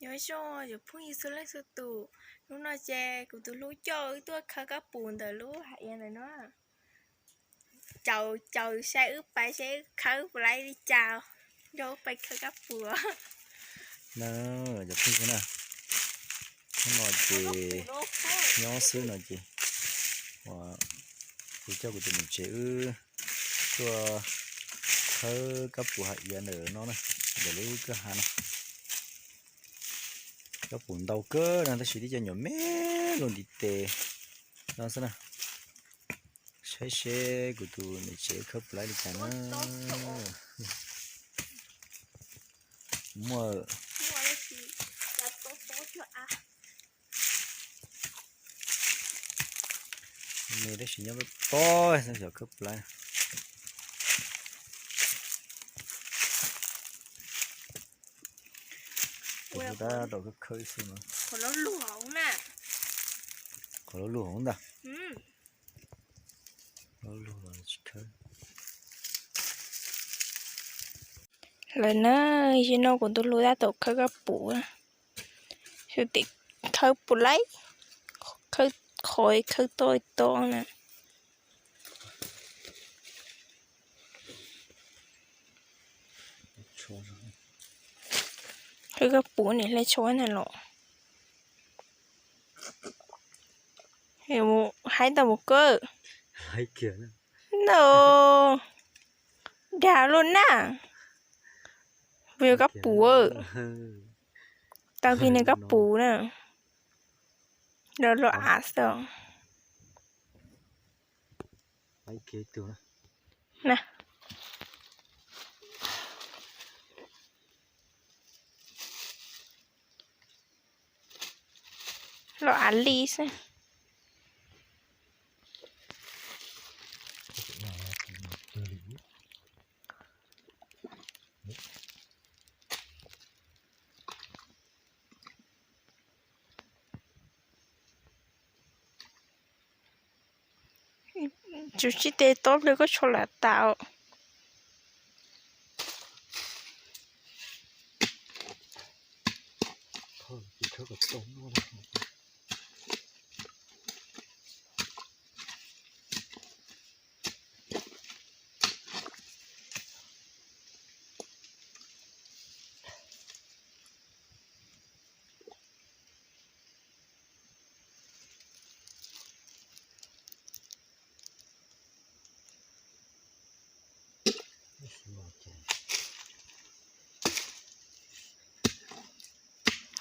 Nyob zoo cov phooj ywg txhua leej txhua tus, hnub no ces kuv tus hlub coj wb tuaj khawb kab pum ntawm lub hav iav ntawm no. Caum caum saib wb pais saib wb khawb puas laib li cas, nrog wb pais khawb kab pum. Na, cov phooj ywg na, hnub no ces nyob xwb no ces kuv coj kuv tus niam tsev wb tuaj khawb kab pum hav iav ntawm no na, ntawm lub kwj ha no. Kab pum ntau kawg na tab sis twb cov nyuam me luaj ntiv tes no xwb na. Saib seb kuv tus niam tsev khawb puas laib li cas na. Muaj me tab sis nyob tob tob xwb, xyov khawb puas laib. Tab tom khawb khawb xwb no. Qhov loj lug hov ntag. Loj lug los tsis khawb. Lawm na, zaum no kuv tus hlub tab tom khawb kab pum, xyov tim khawb puas laib, khawb qhov khawb toj toj na. Khawb kab pum niam hlais tshuab ntag los. Haib tau mus kawg. Ntau, dag luaj na. Vim kab pum, tau kis niag kab pum na. Los los av xwb. Na, los av li xwb. Tsum tsis tes tob pliag koj tshuav lam tas.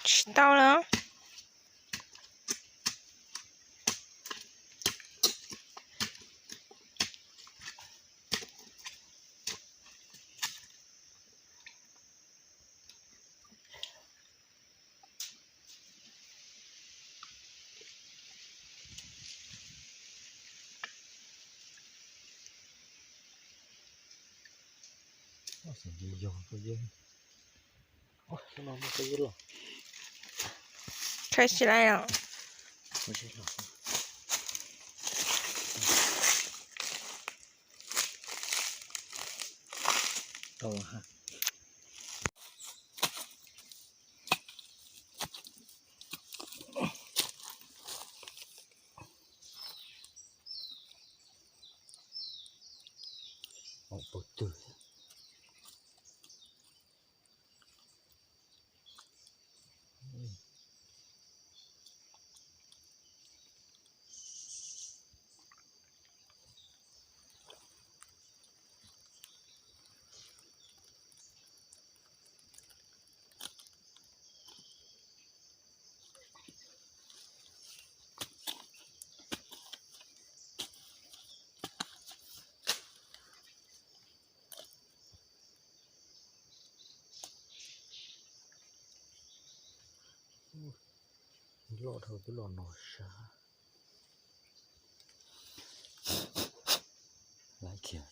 Tsis tau lawm. Khaws tsis laiv os. Loj dhau twb los no sab. Laiv kiag.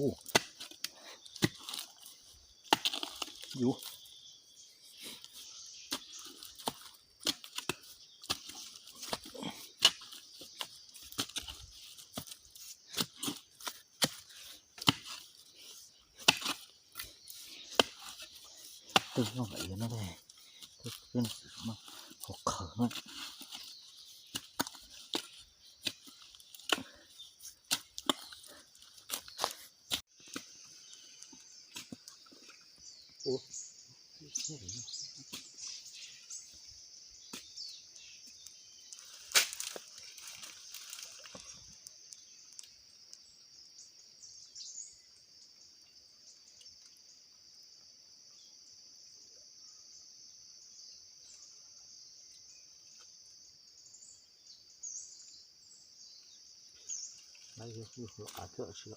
Ub. Yuv. twg no lawm no, peb no txawm no, qhov qhawv no. Av thiab, av thiab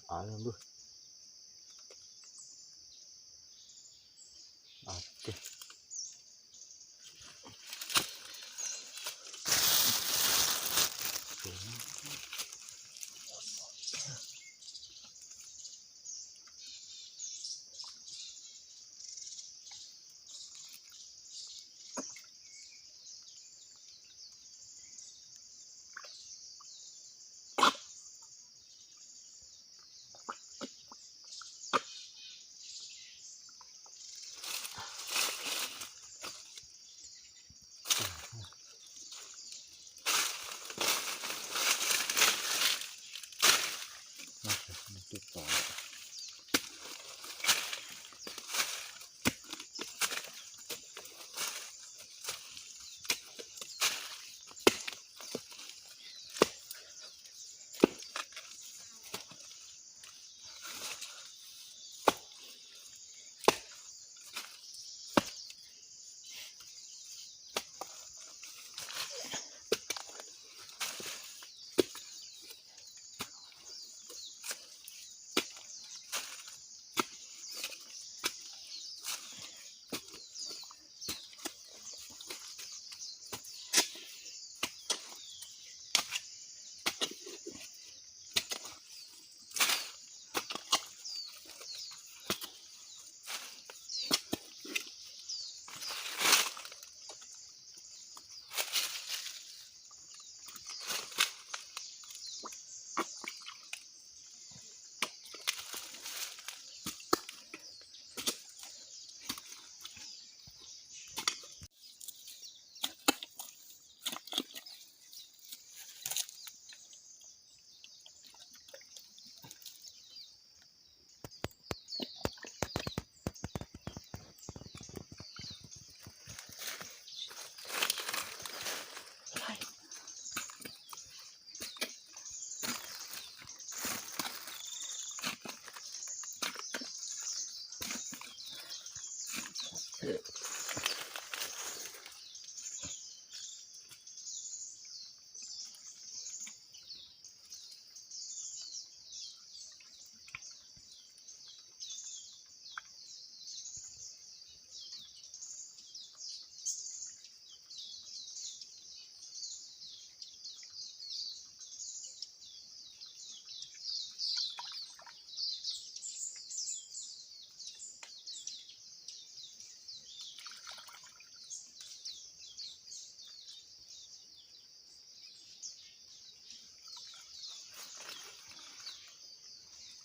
npawg.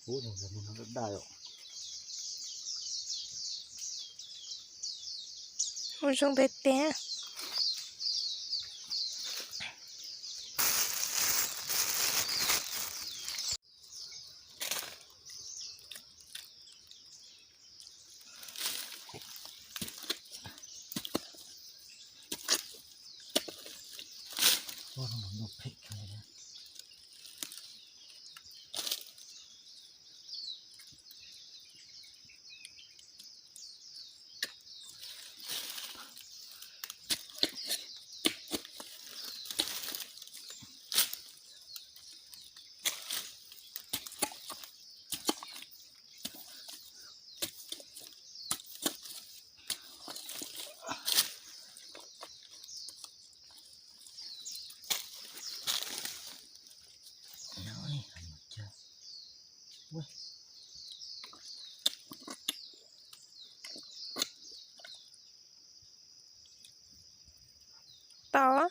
Ub, no daj daj os. Mus zoo tiag tiag. Tau.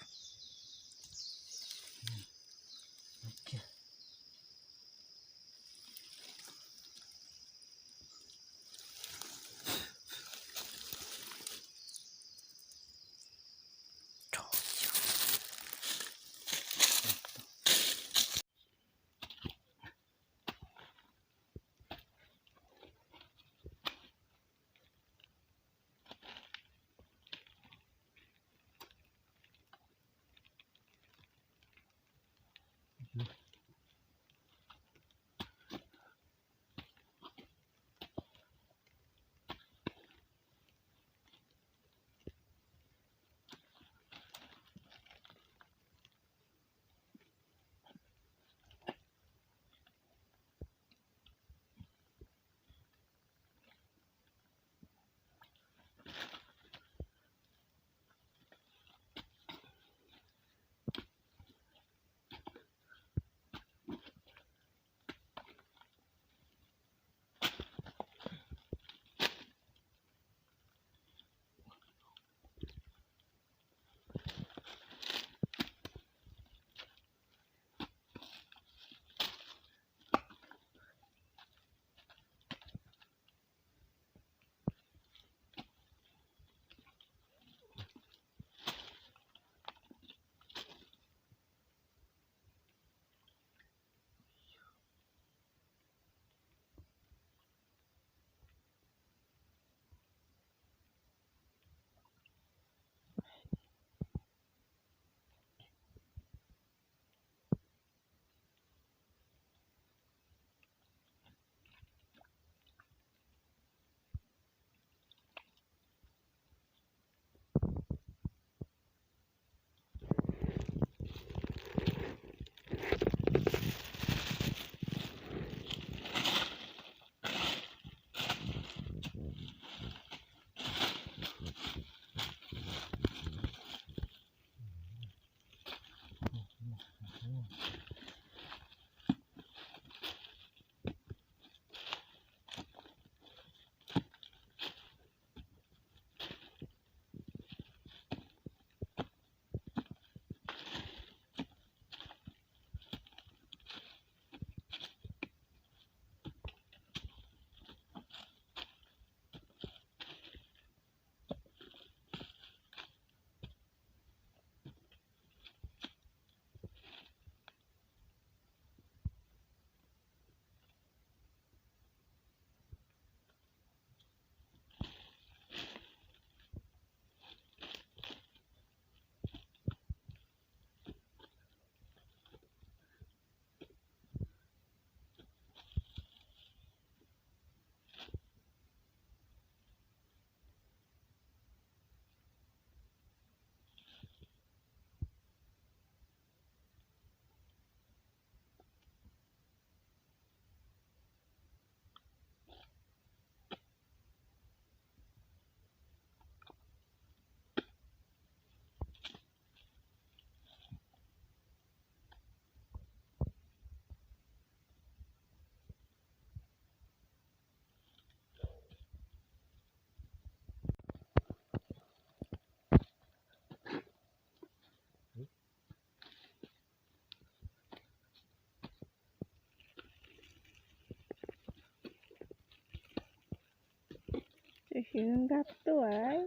Tsis nkag tuaj.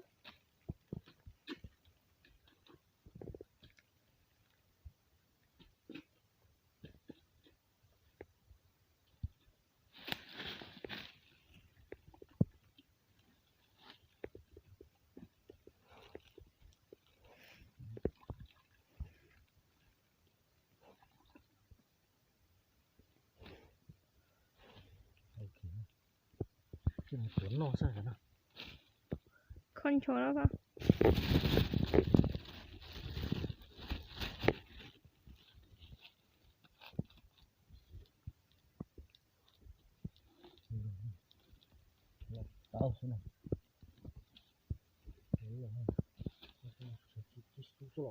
Tuav noj xwb no. Kho ncho no koj. Tau xwb no. Ntsim xwb.